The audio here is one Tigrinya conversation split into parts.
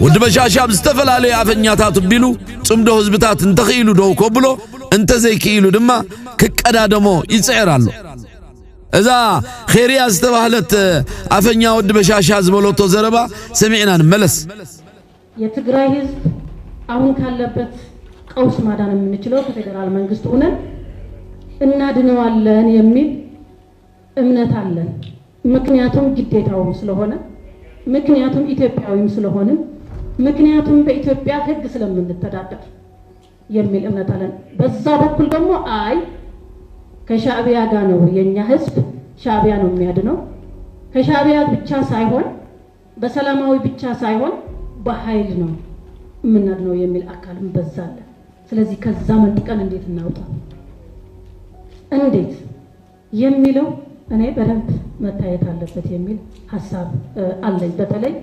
ወዲ በሻሻ ኣብ ዝተፈላለዩ ኣፈኛታት ኣቢሉ ጽምዶ ህዝብታት እንተኽኢሉ ደው ከብሎ፣ እንተዘይክኢሉ ድማ ክቀዳደሞ ይጽዕር ኣሎ። እዛ ኼርያ ዝተባህለት ኣፈኛ ወዲ በሻሻ ዝበለቶ ዘረባ ሰሚዕና ንመለስ። የትግራይ ህዝብ አሁን ካለበት ቀውስ ማዳን የምንችለው ከፌዴራል መንግስት ሆነን እናድነዋለን የሚል እምነት አለን። ምክንያቱም ግዴታውም ስለሆነ፣ ምክንያቱም ኢትዮጵያዊም ስለሆንን፣ ምክንያቱም በኢትዮጵያ ህግ ስለምንተዳደር የሚል እምነት አለን። በዛ በኩል ደግሞ አይ ከሻዕቢያ ጋር ነው የኛ ህዝብ፣ ሻዕቢያ ነው የሚያድነው። ከሻዕቢያ ብቻ ሳይሆን በሰላማዊ ብቻ ሳይሆን በኃይል ነው የምናድነው የሚል አካልም በዛ አለ። ስለዚህ ከዛ መንጥቀን እንዴት እናውጣ እንዴት የሚለው እኔ በደንብ መታየት አለበት የሚል ሀሳብ አለኝ። በተለይ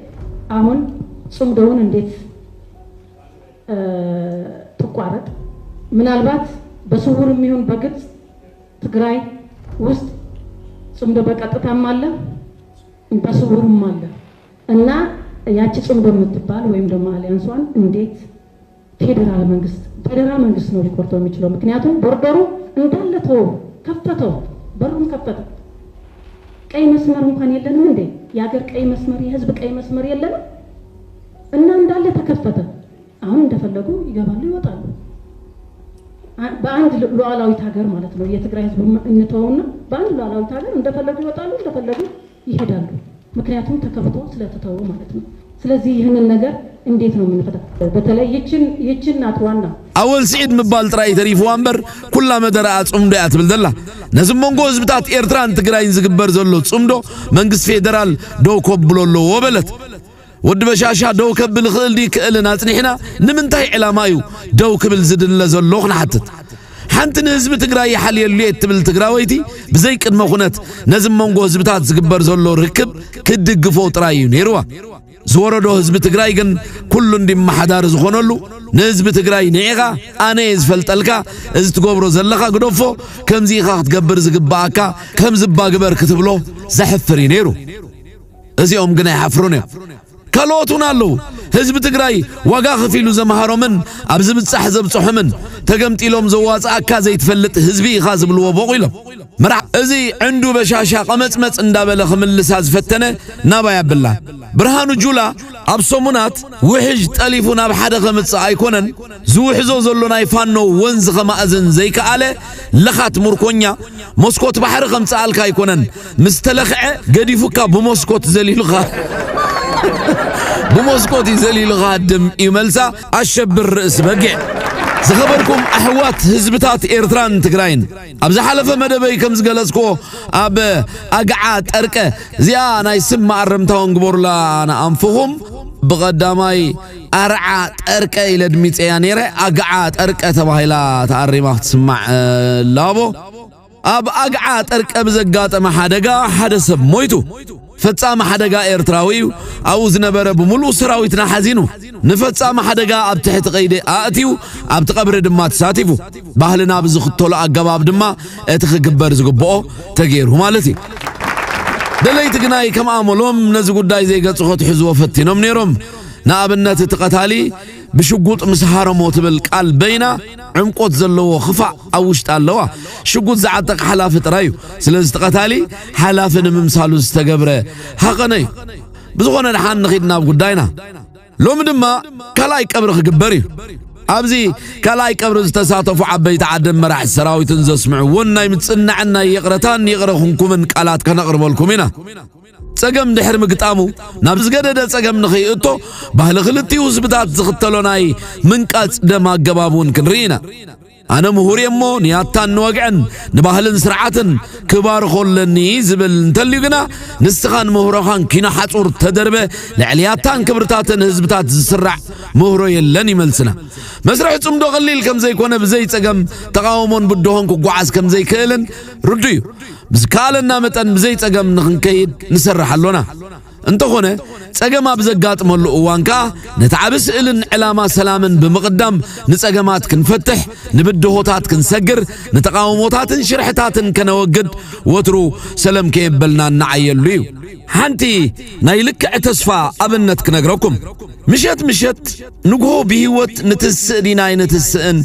አሁን ጽምዶውን እንዴት ትቋረጥ፣ ምናልባት በስውር የሚሆን በግልጽ ትግራይ ውስጥ ጽምዶ በቀጥታም አለ በስውርም አለ እና ያቺ ጽምዶ የምትባል ወይም ደግሞ አሊያንሷን እንዴት ፌዴራል መንግስት ፌዴራል መንግስት ነው ሊቆርጠው የሚችለው። ምክንያቱም ቦርደሩ እንዳለ ተወው፣ ከፈተው፣ በሩን ከፈተ። ቀይ መስመር እንኳን የለንም እንዴ? የሀገር ቀይ መስመር፣ የህዝብ ቀይ መስመር የለንም። እና እንዳለ ተከፈተ። አሁን እንደፈለጉ ይገባሉ፣ ይወጣሉ። በአንድ ሉዓላዊት ሀገር ማለት ነው። የትግራይ ህዝብ እንተውና በአንድ ሉዓላዊት ሀገር እንደፈለጉ ይወጣሉ፣ እንደፈለጉ ይሄዳሉ። ምክንያቱም ተከፍቶ ስለተተወ ማለት ነው። ስለዚህ ይህንን ነገር እንዴት ነው የምንፈታ? በተለይ ይችን ይችን ናት ዋና ኣወል ስዒድ ምባል ጥራይ ተሪፍዋ እምበር፣ ኩላ መደረኣ ጽምዶ እያ ትብል ዘላ። ነዚ መንጎ ህዝብታት ኤርትራን ትግራይን ዝግበር ዘሎ ጽምዶ መንግስቲ ፌደራል ደው ከብሎ ኣለዎ በለት። ወዲ በሻሻ ደው ከብል ይኽእል ድዩ ክእልን ኣጽኒሕና ንምንታይ ዕላማ እዩ ደው ክብል ዝድለ ዘሎ ክንሓትት። ሓንቲ ንህዝቢ ትግራይ ይሓልየሉ እየ እትብል ትግራወይቲ ብዘይ ቅድመ ኩነት ነዚ መንጎ ህዝብታት ዝግበር ዘሎ ርክብ ክትድግፎ ጥራይ እዩ ነይርዋ። ዝወረዶ ህዝቢ ትግራይ ግን ኩሉ እንዲመሓዳሪ ዝኾነሉ ንህዝቢ ትግራይ ንዒኻ ኣነ እየ ዝፈልጠልካ፣ እዚ ትገብሮ ዘለኻ ግደፎ፣ ከምዚ ኢኻ ክትገብር ዝግበኣካ፣ ከምዚ እባ ግበር ክትብሎ ዘሕፍር እዩ ነይሩ። እዚኦም ግን ኣይሓፍሩን እዮም። ካልኦት እውን ኣለዉ። ህዝቢ ትግራይ ዋጋ ከፊሉ ዘምሃሮምን ኣብ ዝብጻሕ ዘብጽሖምን ተገምጢሎም ዘዋጽኣካ ዘይትፈልጥ ህዝቢ ኢኻ ዝብልዎ ቦቕ ኢሎም። መራሕ እዚ ዕንዱ በሻሻ ቀመጽመጽ እንዳበለ ክምልሳ ዝፈተነ ናባይ ኣብላ። ብርሃኑ ጁላ ኣብ ሰሙናት ውሕጅ ጠሊፉ ናብ ሓደ ከምጽእ ኣይኮነን፣ ዝውሕዞ ዘሎ ናይ ፋኖ ወንዝ ከማእዝን ዘይከኣለ ለኻት ምርኮኛ መስኮት ባሕሪ ከምጽኣልካ ኣይኮነን፣ ምስ ተለኽዐ ገዲፉካ ብመስኮት ዘሊሉኻ ብመስኮት እዩ ዘሊሉኻ ድም እዩ መልሳ። ኣሸብር ርእሲ በጊዕ። ዝኸበርኩም ኣሕዋት ህዝብታት ኤርትራን ትግራይን፣ ኣብ ዝሓለፈ መደበይ ከም ዝገለጽክዎ ኣብ ኣግዓ ጠርቀ፣ እዚኣ ናይ ስም መኣረምታውን ግበሩላ ንኣንፍኹም። ብቐዳማይ ኣርዓ ጠርቀ ኢለ ድሚጸያ ነይረ፣ ኣግዓ ጠርቀ ተባሂላ ተኣሪማ ክትስማዕ ላቦ። ኣብ ኣግዓ ጠርቀ ብዘጋጠመ ሓደጋ ሓደ ሰብ ሞይቱ። ፈጻሚ ሓደጋ ኤርትራዊ እዩ። ኣብኡ ዝነበረ ብምሉእ ሰራዊትና ሓዚኑ። ንፈጻሚ ሓደጋ ኣብ ትሕቲ ቀይዲ ኣእትዩ ኣብቲ ቀብሪ ድማ ተሳቲፉ። ባህልና ብዝኽተሎ ኣገባብ ድማ እቲ ክግበር ዝግብኦ ተገይሩ ማለት እዩ። ደለይቲ ግናይ ከም ኣመሎም ነዚ ጉዳይ ዘይገጹ ከትሕዝዎ ፈቲኖም ነይሮም። ንኣብነት እቲ ቀታሊ ብሽጉጥ ምስ ሃረሞ ትብል ቃል በይና ዕምቆት ዘለዎ ክፋእ ኣብ ውሽጣ ኣለዋ። ሽጉጥ ዝዓጠቕ ሓላፊ ጥራይ እዩ። ስለዚ እቲ ቀታሊ ሓላፊ ንምምሳሉ ዝተገብረ ሃቐነ እዩ። ብዝኾነ ደሓን ንኺድ ናብ ጉዳይና። ሎሚ ድማ ካልኣይ ቀብሪ ክግበር እዩ። ኣብዚ ካልኣይ ቀብሪ ዝተሳተፉ ዓበይቲ ዓድን መራሕቲ ሰራዊትን ዘስምዕዎን ናይ ምጽናዕን ናይ ይቕረታን ይቕረ ኩንኩምን ቃላት ከነቕርበልኩም ኢና። ጸገም ድሕሪ ምግጣሙ ናብ ዝገደደ ጸገም ንኸይእቶ ባህሊ ክልቲኡ ህዝብታት ዝኽተሎ ናይ ምንቃጽ ደም ኣገባብ እውን ክንርኢ ኢና። ኣነ ምሁር እየ እሞ ንያታን ንወግዕን ንባህልን ስርዓትን ክባርኾ ኣለኒ ዝብል እንተልዩ ግና ንስኻን ምህሮኻን ኪኖ ሓጹር ተደርበ ልዕሊ ያታን ክብርታትን ህዝብታት ዝስራዕ ምህሮ የለን ይመልስና። መስርሕ ጽምዶ ቀሊል ከም ዘይኮነ ብዘይ ጸገም ተቓውሞን ብድሆን ክጓዓዝ ከም ዘይክእልን ርዱ እዩ። ብዝከኣለና መጠን ብዘይ ጸገም ንኽንከይድ ንሰርሕ ኣሎና። እንተኾነ፣ ጸገም ኣብ ዘጋጥመሉ እዋን ከኣ ነቲ ዓቢ ስእልን ዕላማ ሰላምን ብምቕዳም ንጸገማት ክንፈትሕ፣ ንብድሆታት ክንሰግር፣ ንተቓውሞታትን ሽርሕታትን ከነወግድ ወትሩ ሰለም ከየበልና እንዓየሉ እዩ። ሓንቲ ናይ ልክዕ ተስፋ ኣብነት ክነግረኩም። ምሸት ምሸት ንግሆ ብህይወት ንትስእ ዲና ኣይንትስእን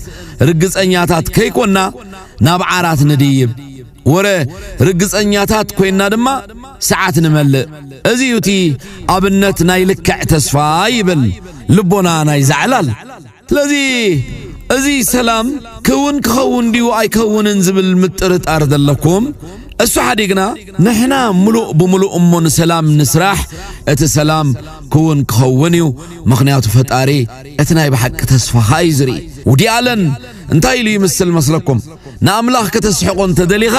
ርግጸኛታት ከይኮና ናብ ዓራት ንድይብ። ወረ ርግጸኛታት ኮይና ድማ ሰዓት ንመልእ። እዚ እዩ እቲ ኣብነት ናይ ልክዕ ተስፋ ይብል ልቦና ናይ ዛዕላል። ስለዚ እዚ ሰላም ክውን ክኸውን ድዩ ኣይከውንን ዝብል ምጥርጣር ዘለኩም፣ እሱ ሓዲግና ንሕና ምሉእ ብምሉእ እሞ ንሰላም ንስራሕ። እቲ ሰላም ክውን ክኸውን እዩ፣ ምኽንያቱ ፈጣሪ እቲ ናይ ብሓቂ ተስፋኻ እዩ ዝርኢ። ውዲ ኣለን እንታይ ኢሉ ይምስል መስለኩም? ንኣምላኽ ከተስሕቆ እንተደሊኻ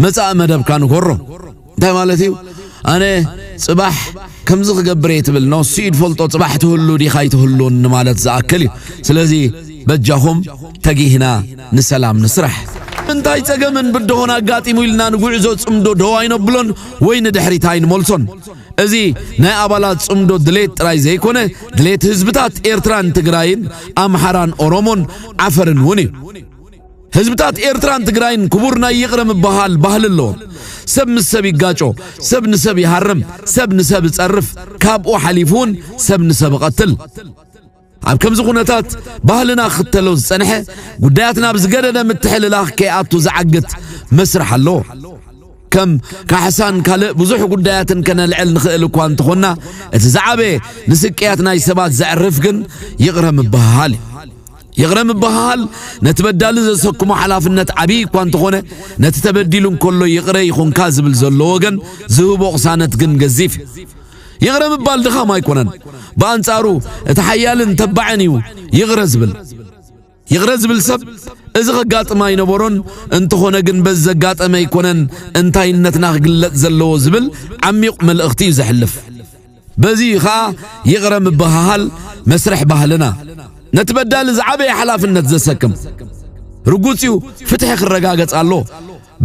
መጻኢ መደብካ ንገሮ። እንታይ ማለት እዩ? ኣነ ጽባሕ ከምዚ ክገብር እየ ትብል፣ ንሱ እዩ ዝፈልጦ ጽባሕ ትህሉ ዲኻ ኣይትህሉን ንማለት ዝኣክል እዩ። ስለዚ በጃኹም ተጊህና ንሰላም ንስራሕ። እንታይ ጸገምን ብድሆን ኣጋጢሙ ኢልና ንጉዕዞ ጽምዶ ደው ኣይነብሎን ወይ ንድሕሪት ኣይንመልሶን። እዚ ናይ ኣባላት ጽምዶ ድሌት ጥራይ ዘይኮነ፣ ድሌት ህዝብታት ኤርትራን ትግራይን ኣምሓራን ኦሮሞን ዓፈርን እውን እዩ። ህዝብታት ኤርትራን ትግራይን ክቡር ናይ ይቕረ ምበሃል ባህሊ ኣለዎም። ሰብ ምስ ሰብ ይጋጮ፣ ሰብ ንሰብ ይሃርም፣ ሰብ ንሰብ ይጸርፍ፣ ካብኡ ሓሊፉ እውን ሰብ ንሰብ ይቐትል። ኣብ ከምዚ ኩነታት ባህልና ክኽተሎ ዝጸንሐ፣ ጉዳያት ናብ ዝገደደ ምትሕልላኽ ከይኣቱ ዝዓግት መስርሕ ኣለዎ። ከም ካሕሳን ካልእ ብዙሕ ጉዳያትን ከነልዕል ንኽእል እኳ እንተኾንና፣ እቲ ዝዓበየ ንስቅያት ናይ ሰባት ዘዕርፍ ግን ይቕረ ምበሃሃል እዩ። ይቕረ ምበሃሃል ነቲ በዳሊ ዘሰክሞ ሓላፍነት ዓብዪ እኳ እንተኾነ፣ ነቲ ተበዲሉ እንከሎ ይቕረ ይኹንካ ዝብል ዘሎ ወገን ዝህቦ ቅሳነት ግን ገዚፍ እዩ። ይቕረ ምባል ድኻም ኣይኮነን። ብኣንጻሩ እቲ ሓያልን ተባዕን እዩ ይቕረ ዝብል። ይቕረ ዝብል ሰብ እዚ ከጋጥም ኣይነበሮን፣ እንተኾነ ግን በዚ ዘጋጠመ ኣይኮነን እንታይነትና ክግለጽ ዘለዎ ዝብል ዓሚቕ መልእኽቲ እዩ ዘሕልፍ። በዚ እዩ ኸኣ ይቕረ ምበሃሃል መስርሕ ባህልና። ነቲ በዳሊ ዝዓበየ ሓላፍነት ዘሰክም። ርጉጽ እዩ፣ ፍትሒ ክረጋገጽ ኣሎ።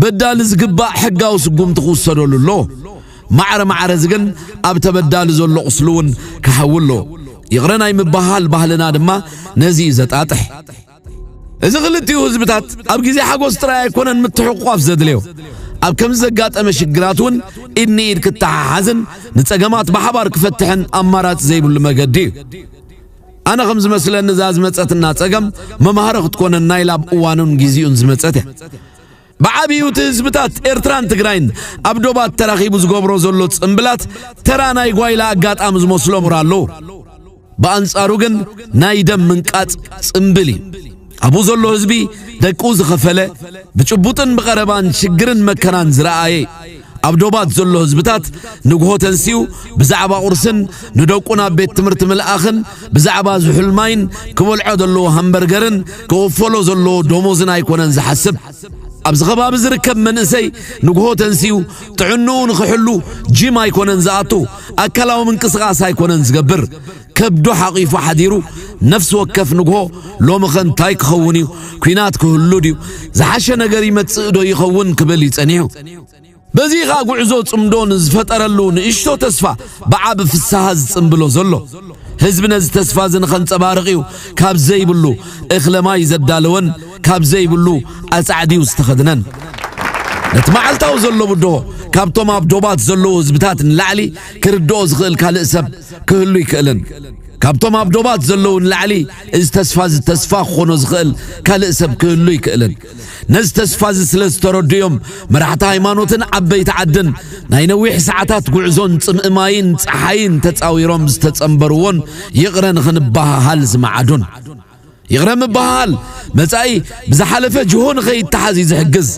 በዳሊ ዝግባእ ሕጋዊ ስጉምቲ ክውሰደሉ ኣሎ። ማዕረ ማዕረ እዚ ግን ኣብ ተበዳሊ ዘሎ ቁስሊ እውን ክሓዊ ኣሎ። ይቕረ ናይ ምበሃሃል ባህልና ድማ ነዚ እዩ ዘጣጥሕ። እዚ ክልቲኡ ህዝብታት ኣብ ግዜ ሓጎስ ጥራይ ኣይኮነን ምትሕቑቋፍ ዘድልዮ። ኣብ ከምዚ ዘጋጠመ ሽግራት እውን ኢድ ንኢድ ክተሓሓዝን ንጸገማት ብሓባር ክፈትሕን ኣማራጺ ዘይብሉ መገዲ እዩ። ኣነ ከም ዝመስለኒ እዛ ዝመጸትና ጸገም መምሃሪ ክትኮነና ኢላ ኣብ እዋኑን ግዜኡን ዝመጸት እያ። ብዓብዩ እቲ ህዝብታት ኤርትራን ትግራይን ኣብ ዶባት ተራኺቡ ዝገብሮ ዘሎ ጽምብላት ተራ ናይ ጓይላ ኣጋጣሚ ዝመስሎም ራ ኣለዉ። ብኣንጻሩ ግን ናይ ደም ምንቃጽ ጽምብል እዩ። ኣብኡ ዘሎ ህዝቢ ደቁ ዝኸፈለ፣ ብጭቡጥን ብቐረባን ሽግርን መከራን ዝረኣየ፣ ኣብ ዶባት ዘሎ ህዝብታት ንግሆ ተንሲኡ ብዛዕባ ቁርስን ንደቁ ናብ ቤት ትምህርቲ ምልኣኽን ብዛዕባ ዝሑል ማይን ክበልዖ ዘለዎ ሃምበርገርን ክኽፈሎ ዘለዎ ደሞዝን ኣይኮነን ዝሓስብ። ኣብዚ ከባቢ ዝርከብ መንእሰይ ንግሆ ተንሲኡ ጥዕንኡ ንኽሕሉ ጂም ኣይኮነን ዝኣቱ፣ ኣካላዊ ምንቅስቓስ ኣይኮነን ዝገብር። ከብዱ ሓቒፉ ሓዲሩ ነፍሲ ወከፍ ንግሆ ሎምኸ እንታይ ክኸውን እዩ? ኲናት ክህሉ ድዩ? ዝሓሸ ነገር ይመጽእ ዶ ይኸውን ክብል እዩ ጸኒሑ። በዚ ኸኣ ጉዕዞ ጽምዶ ንዝፈጠረሉ ንእሽቶ ተስፋ ብዓቢ ፍስሃ ዝጽምብሎ ዘሎ። ህዝቢ ነዚ ተስፋ እዚ ንኸንጸባርቕ እዩ ካብ ዘይብሉ እኽለ ማይ ዘዳለወን ካብ ዘይብሉ ኣጻዕድዩ ዝተኸድነን። ነቲ መዓልታዊ ዘሎ ብድሆ ካብቶም ኣብ ዶባት ዘለዉ ህዝብታት ንላዕሊ ክርድኦ ዝኽእል ካልእ ሰብ ክህሉ ይክእልን። ካብቶም ኣብ ዶባት ዘለዉ ንላዕሊ እዚ ተስፋ እዚ ተስፋ ክኾኖ ዝኽእል ካልእ ሰብ ክህሉ ይክእልን። ነዚ ተስፋ እዚ ስለ ዝተረድኡ እዮም መራሕቲ ሃይማኖትን ዓበይቲ ዓድን ናይ ነዊሕ ሰዓታት ጉዕዞን ጽምኢ ማይን ጸሓይን ተጻዊሮም ዝተጸንበርዎን ይቕረ ንኽንበሃሃል ዝመዓዱን። ይቕረ ምበሃሃል መጻኢ ብዝሓለፈ ጅሆ ንኸይተሓዝ እዩ ዝሕግዝ።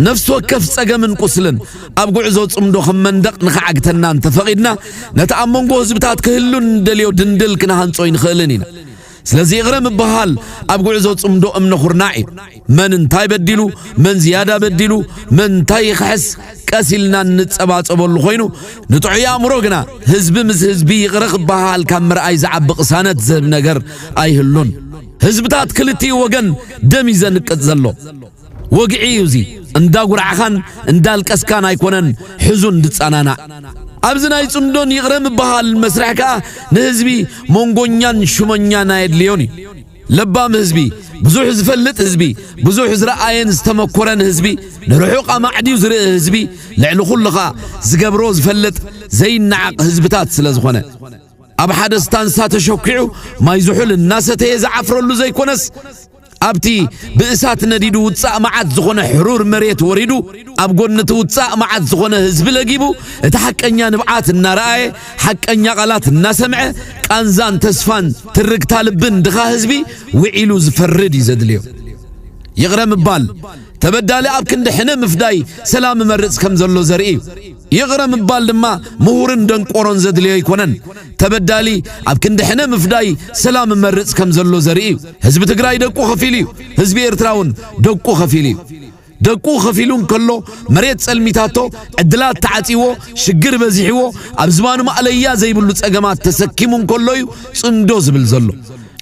ነፍሲ ወከፍ ጸገምን ቁስልን ኣብ ጉዕዞ ጽምዶ ከም መንደቕ ንኽዓግተና እንተፈቒድና፣ ነቲ ኣብ መንጎ ህዝብታት ክህሉ እንደልዮ ድንድል ክንሃንጾ ኣይንኽእልን ኢና። ስለዚ ይቕረ ምበሃል ኣብ ጉዕዞ ጽምዶ እምነ ኩርናዕ እዩ። መን እንታይ በዲሉ፣ መን ዝያዳ በዲሉ፣ መን እንታይ ይኽሕስ፣ ቀስ ኢልና እንጸባጸበሉ ኮይኑ፣ ንጥዑይ ኣእምሮ ግና ህዝቢ ምስ ህዝቢ ይቕረ ክበሃል ካብ ምርኣይ ዝዓቢ ቅሳነት ዝህብ ነገር ኣይህሉን። ህዝብታት ክልቲኡ ወገን ደም እዩ ዘንቅጽ ዘሎ። ወግዒ እዩ እዚ። እንዳጉራዕኻን እንዳልቀስካን ኣይኮነን ሕዙን ዝጸናናዕ። ኣብዚ ናይ ጽምዶን ይቕረ ምበሃል መስርሕ ከኣ ንህዝቢ መንጎኛን ሹመኛን ኣየድልዮን እዩ። ለባም ህዝቢ፣ ብዙሕ ዝፈልጥ ህዝቢ፣ ብዙሕ ዝረኣየን ዝተመኮረን ህዝቢ፣ ንርሑቕ ኣማዕድዩ ዝርኢ ህዝቢ፣ ልዕሊ ኩሉ ኸኣ ዝገብሮ ዝፈልጥ ዘይነዓቕ ህዝብታት ስለ ዝኾነ፣ ኣብ ሓደ ስታንሳ ተሸኲዑ ማይ ዝሑል እናሰተየ ዝዓፍረሉ ዘይኮነስ፣ ኣብቲ ብእሳት ነዲዱ ውጻእ መዓት ዝኾነ ሕሩር መሬት ወሪዱ፣ ኣብ ጎኒ እቲ ውጻእ መዓት ዝኾነ ህዝቢ ለጊቡ፣ እቲ ሓቀኛ ንብዓት እናረኣየ፣ ሓቀኛ ቃላት እናሰምዐ፣ ቃንዛን ተስፋን ትርግታ ልብን ድኻ ህዝቢ ውዒሉ ዝፈርድ እዩ ዘድልዮ። ይቕረ ምባል፣ ተበዳሊ ኣብ ክንዲ ሕነ ምፍዳይ ሰላም እመርጽ ከም ዘሎ ዘርኢ እዩ። ይቕረ ምባል ድማ ምሁርን ደንቆሮን ዘድልዮ ኣይኮነን። ተበዳሊ ኣብ ክንዲ ሕነ ምፍዳይ ሰላም እመርጽ ከም ዘሎ ዘርኢ እዩ። ህዝቢ ትግራይ ደቁ ከፊሉ እዩ። ህዝቢ ኤርትራ እውን ደቁ ከፊሉ እዩ። ደቁ ከፊሉ እንከሎ፣ መሬት ጸልሚታቶ፣ ዕድላት ተዓጺዎ፣ ሽግር በዚሕዎ፣ ኣብ ዝባኑ ማእለያ ዘይብሉ ጸገማት ተሰኪሙ እንከሎ እዩ ጽምዶ ዝብል ዘሎ።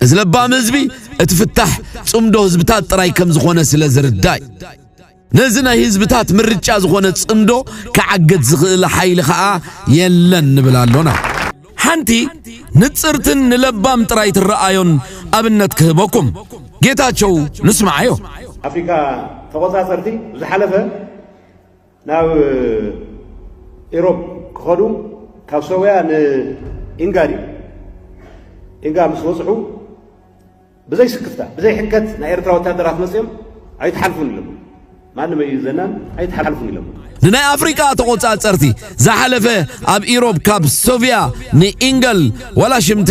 እዚ ለባም ህዝቢ እቲ ፍታሕ ጽምዶ ህዝብታት ጥራይ ከም ዝኾነ ስለ ዝርዳእ እዩ። ነዚ ናይ ህዝብታት ምርጫ ዝኾነ ጽምዶ ክዓግት ዝኽእል ሓይሊ ኸኣ የለን ንብል ኣሎና። ሓንቲ ንጽርትን ንለባም ጥራይ ትረኣዮን ኣብነት ክህበኩም። ጌታቸው ንስምዓዮ። ኣፍሪካ ተቆጻጸርቲ ዝሓለፈ ናብ ኢሮብ ክኸዱ ካብ ሶብያ ንኢንጋ ድዩ? ኢንጋ ምስ በጽሑ ብዘይ ስክፍታ፣ ብዘይ ሕንከት ናይ ኤርትራ ወታደራት መጽዮም ኣይትሓልፉን ኢሎም። ማንም እዩ ዘናን ኣይትሓልፉን ኢሎም። ንናይ ኣፍሪቃ ተቆጻጸርቲ ዝሓለፈ ኣብ ኢሮብ ካብ ሶቪያ ንኢንገል ዋላ ሽምቲ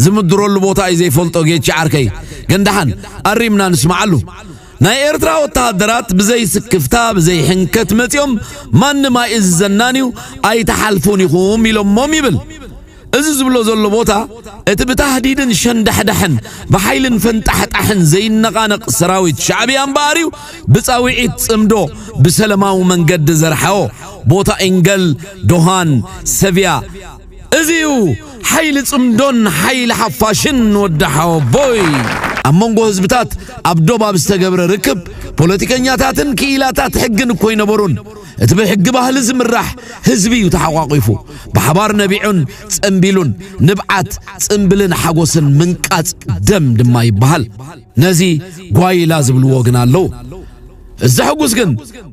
ዝምድረሉ ቦታ እዩ ዘይፈልጦ ጌች ዓርከይ። ግን ደሓን ኣሪምና ንስምዓሉ። ናይ ኤርትራ ወታደራት ብዘይ ስክፍታ፣ ብዘይ ሕንከት መጽዮም ማንም ኣይእዝዘናን እዩ፣ ኣይትሓልፉን ኢኹም ኢሎሞም ይብል። እዚ ዝብሎ ዘሎ ቦታ እቲ ብታህዲድን ሸንዳሕዳሕን ብሓይልን ፈንጣሕጣሕን ዘይነቓነቕ ሰራዊት ሻዕብያ እምበኣር እዩ ብጻውዒት ጽምዶ ብሰለማዊ መንገዲ ዘርሓዎ ቦታ ኢንገል፣ ዶሃን፣ ሰቪያ። እዚ እዩ ሓይሊ ጽምዶን ሓይሊ ሓፋሽን ወዲ ሓወቦይ። ኣብ መንጎ ህዝብታት ኣብ ዶብ ኣብ ዝተገብረ ርክብ ፖለቲከኛታትን ክኢላታት ሕግን እኮ ኣይነበሩን። እቲ ብሕጊ ባህሊ ዝምራሕ ህዝቢ እዩ ተሓቋቒፉ። ብሓባር ነቢዑን ጸምቢሉን ንብዓት፣ ጽምብልን ሓጎስን ምንቃጽ ደም ድማ ይበሃል። ነዚ ጓይላ ዝብልዎ ግን ኣለዉ። ዘሐጉስ ግን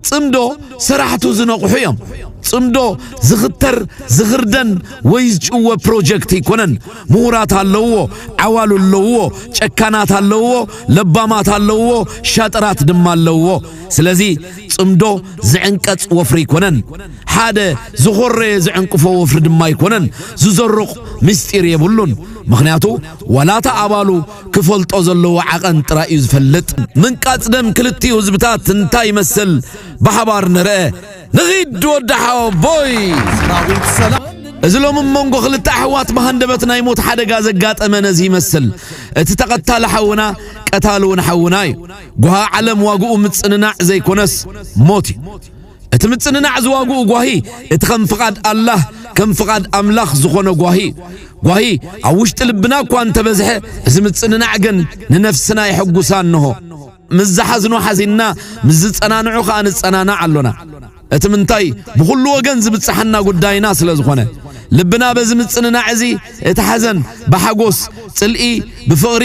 ጽምዶ ሰራሕቱ ዝነቕሑ እዮም። ጽምዶ ዝኽተር ዝኽርደን ወይ ዝጭወ ፕሮጀክት ኣይኮነን። ምሁራት ኣለውዎ፣ ዓዋሉ ኣለውዎ፣ ጨካናት ኣለውዎ፣ ለባማት ኣለውዎ፣ ሻጥራት ድማ ኣለውዎ። ስለዚ ጽምዶ ዝዕንቀጽ ወፍሪ ኣይኮነን። ሓደ ዝኾረየ ዝዕንቅፎ ወፍሪ ድማ ኣይኮነን። ዝዘሩቕ ምስጢር የብሉን። ምኽንያቱ ዋላ እቲ ኣባሉ ክፈልጦ ዘለዎ ዓቐን ጥራይ እዩ ዝፈልጥ። ምንቃጽ ደም ክልቲኡ ህዝብታት እንታይ ይመስል ብሓባር ንርአ። ንኺድ ወዲ ሓወቦይ። እዚ ሎሚ መንጎ ክልተ ኣሕዋት ብሃንደበት ናይ ሞት ሓደጋ ዘጋጠመ ነዚ ይመስል። እቲ ተቐታሊ ሓውና ቀታሊ እውን ሓውና እዩ። ጓሃ ዓለም ዋግኡ ምጽንናዕ ዘይኮነስ ሞት እዩ። እቲ ምጽንናዕ ዝዋግኡ ጓሂ፣ እቲ ከም ፍቓድ ኣላህ፣ ከም ፍቓድ ኣምላኽ ዝኾነ ጓሂ። ጓሂ ኣብ ውሽጢ ልብና እኳ እንተበዝሐ፣ እዚ ምጽንናዕ ግን ንነፍስና የሐጉሳ እንሆ። ምስ ዝሓዝኖ ሓዚንና፣ ምስ ዝጸናንዑ ኸኣ ንጸናናዕ ኣሎና። እቲ ምንታይ ብኹሉ ወገን ዝብጽሓና ጉዳይና ስለ ዝኾነ፣ ልብና በዚ ምጽንናዕ እዚ፣ እቲ ሓዘን ብሓጎስ፣ ጽልኢ ብፍቕሪ፣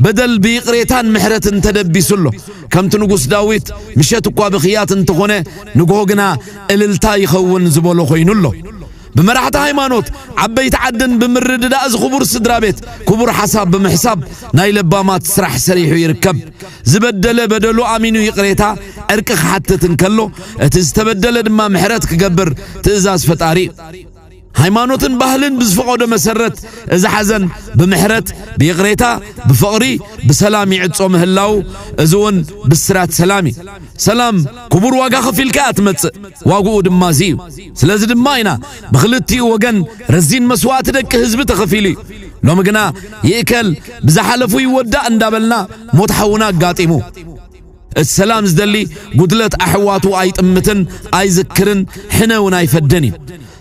በደል ብይቕሬታን ምሕረትን ተደቢሱ ኣሎ። ከምቲ ንጉስ ዳዊት፣ "ምሸት እኳ ብኽያት እንተኾነ፣ ንግሆ ግና እልልታ ይኸውን" ዝበሎ ኮይኑ ኣሎ። ብመራሕቲ ሃይማኖት፣ ዓበይቲ ዓድን ብምርድዳእ እዚ ክቡር ስድራ ቤት፣ ክቡር ሓሳብ ብምሕሳብ ናይ ለባማት ስራሕ ሰሪሑ ይርከብ። ዝበደለ በደሉ ኣሚኑ ይቕሬታ፣ ዕርቂ ክሓትት እንከሎ፣ እቲ ዝተበደለ ድማ ምሕረት ክገብር ትእዛዝ ፈጣሪ እዩ። ሃይማኖትን ባህልን ብዝፈቐዶ መሰረት፣ እዚ ሓዘን ብምሕረት፣ ብይቕሬታ፣ ብፍቕሪ፣ ብሰላም ይዕጾ ምህላዉ፣ እዚ እውን ብስራት ሰላም እዩ። ሰላም ክቡር ዋጋ ከፊልካ እያ ትመጽእ። ዋግኡ ድማ እዚ እዩ። ስለዚ ድማ ኢና ብኽልቲኡ ወገን ረዚን መስዋእቲ ደቂ ህዝቢ ተኸፊሉ እዩ። ሎሚ ግና ይእከል ብዝሓለፉ ይወዳእ እንዳበልና ሞት ሓውና ኣጋጢሙ። እቲ ሰላም ዝደሊ ጉድለት ኣሕዋቱ ኣይጥምትን ኣይዝክርን፣ ሕነ እውን ኣይፈድን እዩ።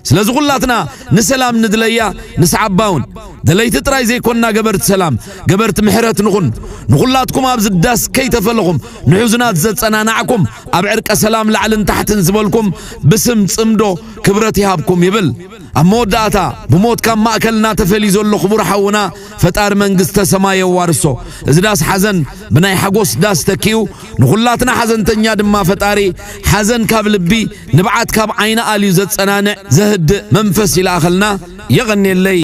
ስለዚ ኩላትና ንሰላም ንድለያ፣ ንስዓባ እውን። ደለይቲ ጥራይ ዘይኮንና ገበርቲ ሰላም፣ ገበርቲ ምሕረት ንኹን። ንኹላትኩም ኣብዚ ዳስ ከይተፈለኹም ንሕዙናት ዘጸናናዕኩም፣ ኣብ ዕርቀ ሰላም ላዕልን ታሕትን ዝበልኩም ብስም ጽምዶ ክብረት ይሃብኩም ይብል። ኣብ መወዳእታ ብሞት ካብ ማእከልና ተፈልዩ ዘሎ ክቡር ሓውና ፈጣሪ መንግስተ ሰማይ የዋርሶ። እዚ ዳስ ሓዘን ብናይ ሓጎስ ዳስ ተኪኡ፣ ንኹላትና ሓዘንተኛ ድማ ፈጣሪ ሓዘን ካብ ልቢ፣ ንብዓት ካብ ዓይኒ ኣልዩ ዘጸናንዕ ዘህድእ መንፈስ ይልኣኸልና። የቐኔለይ።